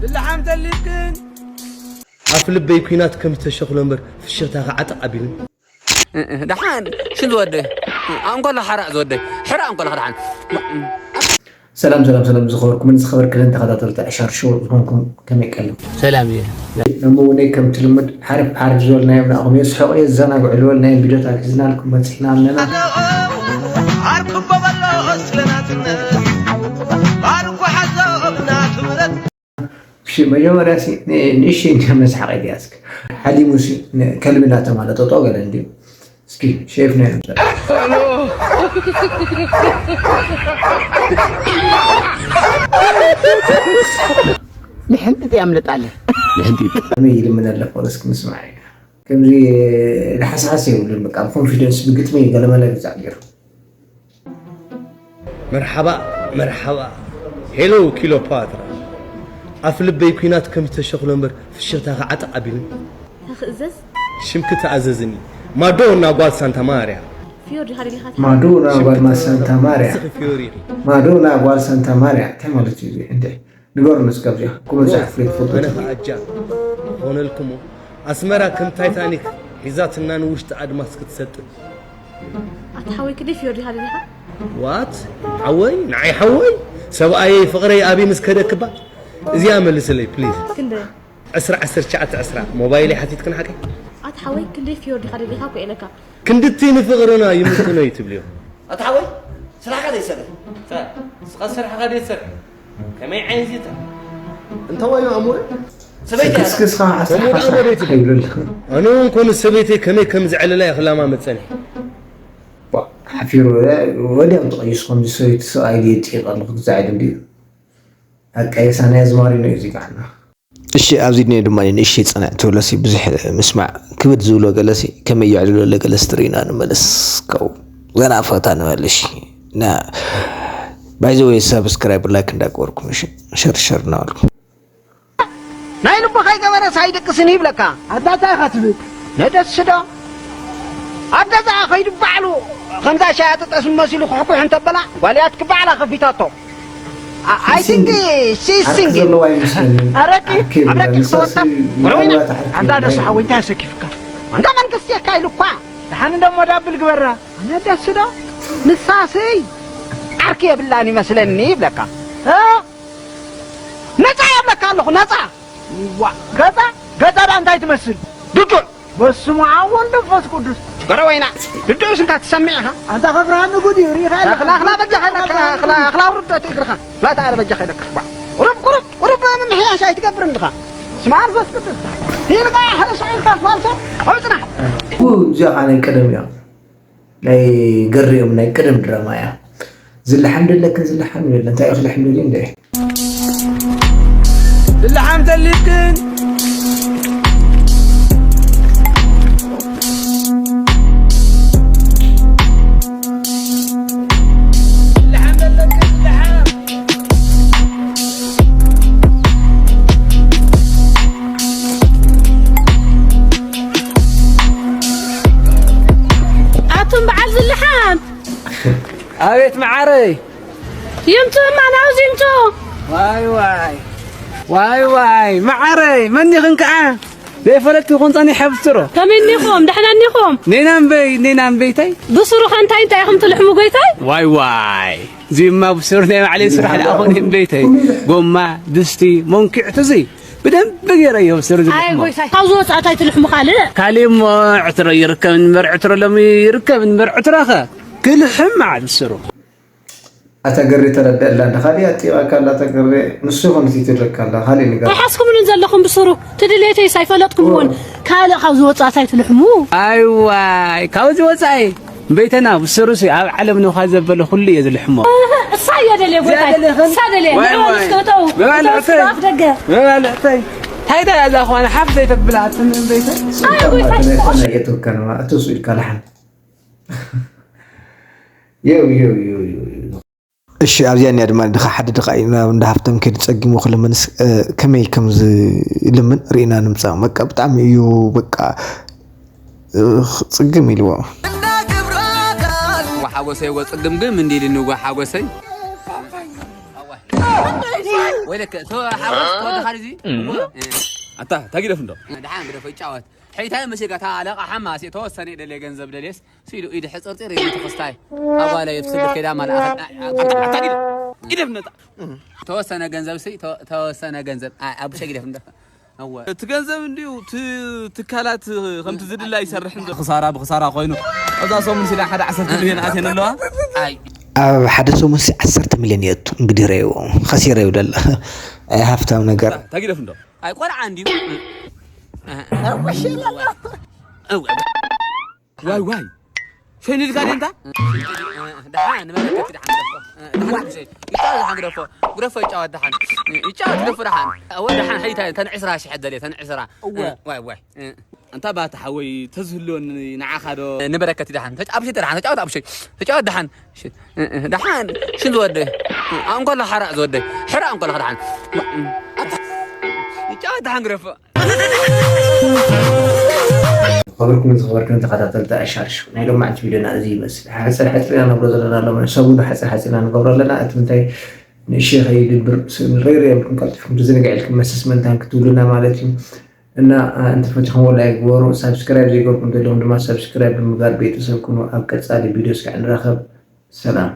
ብልሓም ተሊፍክን ኣፍ ልበይ ኲናት ከም ዝተሸኽሎ እምበር ፍሽኽታኻ ዓጠቕ ኣቢሉኒ። ደሓን ሽን ዝወደይ ኣንኮሎ ሓራእ ዝወደይ ሕራእ ኣንኮሎ ደሓን። ሰላም ሰላም ሰላም ዝኸበርኩምን ዝኸበርክንን ተኸታተልቲ ዕሻር ሾው ዝኾንኩም ከመይ ቀልም? ሰላም እየ። ሎሚ እውን ከምቲ ልሙድ ሓርፍ ሓርፍ ዝበልናዮም ንኣኹም የስሕቑ የዘናግዑ ዝበልናዮም ቪድዮታት ሒዝናልኩም መፂእና ኣለና። እሺ መጀመርያ ሲ ንእሽተይ እንዲያ መስሓቕ ኢልያ እስኪ ሓሊሙ ሲ ከልቢ እናተማለ ጠጠው ገለ እንዲዩ እስኪ ሼፍ ናይ ንሕንጢጥ ያምልጣለ ከመይ ይልምን ኣለኮ እስኪ ንስማዕ ከምዚ ሓስሓስ የብሉን በቃ ብኮንፊደንስ ብግጥሚ ገለመለ ግዛዕ ገይሩ መርሓባ መርሓባ ሄሎ ኪሎፓትራ ኣፍ ልበይ ኲናት ከም ዝተሸኽሎ እምበር ፍሽኽታኻ ዓጠቕ ኣቢሉኒ ተኽእዘዝ ሽምኪ ተኣዘዝኒ ማዶና ጓል ሳንታ ማርያ ፊዮሪ ሃሪሊኻ ማዶና ጓል ማሳንታ ማርያ ስኺ ፊዮሪ ማዶና ጓል ሳንታ ማርያ እንታይ ማለት እዩ እዚ እንደ ንገሩን እስከ ኣብዚኣ ክመፅእ ፍሬ ትፈልጡ ኣነ ከኣጃ ኾነልኩሞ ኣስመራ ከም ታይታኒክ ሒዛትና ንውሽጢ ኣድማስ ክትሰጥም ኣታ ሓወይ ክንደይ ፊዮሪ ሃሪሊኻ ዋት ሓወይ ንዓይ ሓወይ ሰብኣየይ ፍቕረይ ኣብይ ምስ ከደክባ እዚኣ መልስለይ ፕሊዝ ክንደይ ዕስራ ዓሰርተ ትሽዓተ ዕስራ ሞባይለይ ሓቲትክን ሓቀይ ኣታ ሓወይ ክንደይ ፊዮሪ ሃሪሊኻ ኮ ኢለካ ክንድቲ ንፍቕርና ይምጥኖ እዩ ትብልዮ ኣታ ሓወይ ስራሕካ ዘይሰለ ስኻ ስራሕካ ደይትሰርሕ ከመይ ዓይነት እዩ እንተዋዩ ኣሞይ ሰበይቲ እያ። ስክስክስኻ ኣስተሓሳይብለል ኣነ እውን ኮነ ሰበይተይ ከመይ ከም ዘዕልላ እየ ክላማ መፀኒ ሓፊሩ ወዲያው ተቐይሱ ከምዚ ሰበይቲ ሰብኣይ ድየ ጥይቕ ኣለኹ ክዛዕድ እንዲ ኣቃየሳ ናይ ኣዝማሪ ነው እዚ ጋዕና እሺ ኣብዚ ድነ ድማ ንእሽተይ ፅንዕ ትብለሲ ብዙሕ ምስማዕ ክብድ ዝብሎ ገለሲ ከመይ የዕልሎ ለገለስ ትርኢና ንመለስ ከው ዘና ፈታ ንበል እሺ ና ባይዘወይ ሳብስክራይብ ላይክ እንዳገበርኩም እሺ ሸርሸር እናበልኩም ናይ ልቡ ከይገበረስ ኣይድቅስን ይብለካ ኣታ እንታይ ኢኻ ትብል ነደስዶ ኣብ ገዛኣ ከይዱ ባዕሉ ከምዛ ሻያጥጠስ መሲሉ ክሕኩሕ እንተበላ ጓልያት ክባዕላ ከፊታቶ I think she's singing. ኣረቂ ኣብ ደቂ ክተወጣ ወረወይና ኣንዳ ደሱ ሓወይ እንታይ ኣሰኪፍካ ኣንዳ መንግስቲ የካ ኢሉ እኳ ደሓን እንደሞ ዳብል ግበራ ኣነ ደስ ዶ ንሳስይ ዓርኪ የብላን ይመስለኒ ይብለካ ነፃ የብለካ ኣለኹ ነፃ ዋ ገዛ ገዛ ዳ እንታይ ትመስል ድዱዕ በስሙ ኣብ ወልድ መንፈስ ቅዱስ ገረ ወይና ድዱዕ ስንካ ትሰምዕ ኢኻ ኣንታ ከፍርሃኒ ጉድ እዩ ሪኻ ኣኽላ ኣኽላ በጃ ከይለካ ኣኽላ ኣኽላ ውርድ እቲ እግርኻ ላታ ኣረ በጃ ከይለካ ቁሩብ ቁሩብ ቁሩብ ምምሕያሽ ኣይትገብር እንድኻ ስማ መንፈስ ቅዱስ ኢልካ ሕስዑ ኢልካ ስማልሶ ሕፅና እዚኣ ናይ ቀደም እያ ናይ ገሪኦም ናይ ቀደም ድራማ እያ ዝለሓም ደለክን ዝለሓም ይበለ እንታይ ኢኺ ለሕም ደልዩ እንደ ዝለሓም ተሊፍክን ኣቱም በዓል ዝለሓም ኣቤት መዓረይ ይምቱ እማ ናብዚ ይምቱ ዋይ ዋይ ዋይ ዋይ መዓረይ መን ይኽን ከዓ ዘይፈለጥቲ ይኹን ጸኒሐ ብስሮ ከመይ እኒኹም ደሕና እኒኹም ኔና እምበይ ኔና እምበይተይ ብስሩ ኸ እንታይ እንታይ ኢኹም ትልሕሙ ጎይታይ ዋይ ዋይ እዚማ ብስሩ ናይ ባዕለይ ስራሕ ደኣ ኾነ እምበይተይ ጎማ ድስቲ መንኪዕቱ እዙይ ብደንብ ገይረ እዮ ስር ዝልሕሞ። ኣይ ጎይታይ፣ ካብዚ ወፃእ እንታይ ትልሕሙ ካልእ? ካሊእ እሞ ዕትሮ ይርከብ እንበር ዕትሮ ሎሚ ይርከብ እንበር ዕትሮኸ ክልሕም መዓት ስሩ። ኣታ ገሬ ተረደአላ እንደ ካሊእ ኣጢቓካ ኣላ ኣታ ገሬ ንሱ ይኹን እቲ ትብለካ ኣላ ካሊእ ንገር። ኣይሓዝኩምሉን ዘለኹም ብስሩ ትድሌተይስ ኣይፈለጥኩምዎን ካልእ ካብዚ ወፃእ እንታይ ትልሕሙ? ኣይ ዋይ ካብዚ ወፃኢ እምበይተና ብስሩሲ ኣብ ዓለም ንኻ ዘበለ ኩሉ እየ ዝልሕሞ። እሳ እየ ደልየ ጎይታይ እሳ ደልየ ንዕወት እስከተው ኣፍ ደገ መባልዕተይ እንታይ ዳ እዛ ኾነ ሓፍ ዘይተብላ ኣትም እምበይተ ኣይ ጎይታይ ዝኾነ እየተወከነ እትሱ ኢልካ ልሓን የው የው የው የው እሺ ኣብዚኣ እኒኣ ድማ ድኻ ሓደ ድኻ እዩ ናብ እንዳ ሃፍቶም ከይዱ ጸጊሙ ክልምንስ ከመይ ከም ዝልምን ርኢና ንምጻእ በቃ ብጣዕሚ እዩ በቃ ጽግም ኢልዎ ሓጎሰይ ወ ጽግምግም እንዲልኒ ወ ሓጎሰይ ወይለከ፣ ቶ-፣ ሓጎስ ተወደኻል እዚ? እሞ፣ እ፣ ኣታ፣ ታጊደፍ እንዶ? ደሓን ግደፎ፣ ይጫወት። ሕይታይ መሲልካ፣ እታ ለቓ ሓማስ እየ፣ ተወሰነ ደልየ ገንዘብ ደልየስ፣ ስኢሉ ኢድ ሕፅርፂር ኢሉ ተኸስታይ። ኣጓለ የብስል ከይዳ ማል ኣኸል፣ ኣ-፣ ኣ-፣ ኣታ፣ ኣታ፣ ጊደፍ፣ ጊደፍ ነጣ። ተወሰነ ገንዘብ ሲ፣ ተ-፣ ተወሰነ ገንዘብ። ኣ-፣ ኣቡሸ ጊደፍ እንዶ። እወ። እቲ ገንዘብ እንዲዩ፣ እቲ ትካላት ከምቲ ዝድላ ይሰርሕን ዘሎ። ክሳራ ብክሳራ ኮይኑ፣ እዛ ሰሙን ሲዳ ሓደ ዓሰርተ ሚልዮን ኣትየን ኣለዋ። ኣይ። ኣብ ሓደ ሰሙን ሲ ዓሰርተ ሚልዮን የቱ። እንግዲህ ረይዎ፣ ኸሲረ ይብለላ። ኣይ ሃፍታም ነገር። ተጊደፍ እንዶ። ኣይ፣ ቆልዓ እንዲዩ። እወ። ዋይ፣ ዋይ። ሸኒልካ ደንታ? ደሓን፣ ንመለከት ደሓን ግደፎ። ደሓን ግደፎ። ይጫወት ደሓን ግደፎ። ግደፎ ይጫወት ደሓን። ይጫወት ግደፎ ደሓን። እወ፣ ደሓን፣ ሕይታ፣ ተን ዕስራ ሺሕ ደልየ፣ ተን ዕስራ። እወ። ዋይ፣ ዋይ። ኣንታ ባታ ሓወይ፣ ተዝህልወኒ ንዓኻ ዶ? ንበረከት ደሓን። ተጫ-፣ ኣብሸይ ደሓን፣ ተጫወት ኣብሸይ። ተጫወት ደሓን። ሽ-፣ ደሓን፣ ሽን ዝወደ። ኣንኮሎ ሓራእ ዝወደ። ሕራእ እንኮሎ ደሓን። ይጫወት ደሓን ግደፎ። ዝኸበርኩም ዝኸበርኩም ተኸታተልቲ ኣሻርሽ፣ ናይ ሎማዕንቲ ቪድዮና እዚ ይመስል። ሓፅር ሓፂር ኢና ንብሎ ዘለና ሎሚ፣ ሰሙን ሓፅር ሓፂር ኢና ንገብሮ ኣለና። እቲ ምንታይ ንእሽተይ ከይድብር ስ-፣ ሬር የብልኩም፣ ቀልጢፍኩም ትዝንግዕ ኢልኩም መሰስ መንታን ክትብሉና ማለት እዩ። እና፣ አ፣ እንተፈቲኹምዎ ላይክ ግበሩ፣ ሳብስክራይብ ዘይገርኩም ዘለኹም ድማ ሳብስክራይብ ብምግባር ቤተሰብ ኩኑ። ኣብ ቀፃሊ ቪድዮ እስካዕ ንራኸብ። ሰላም።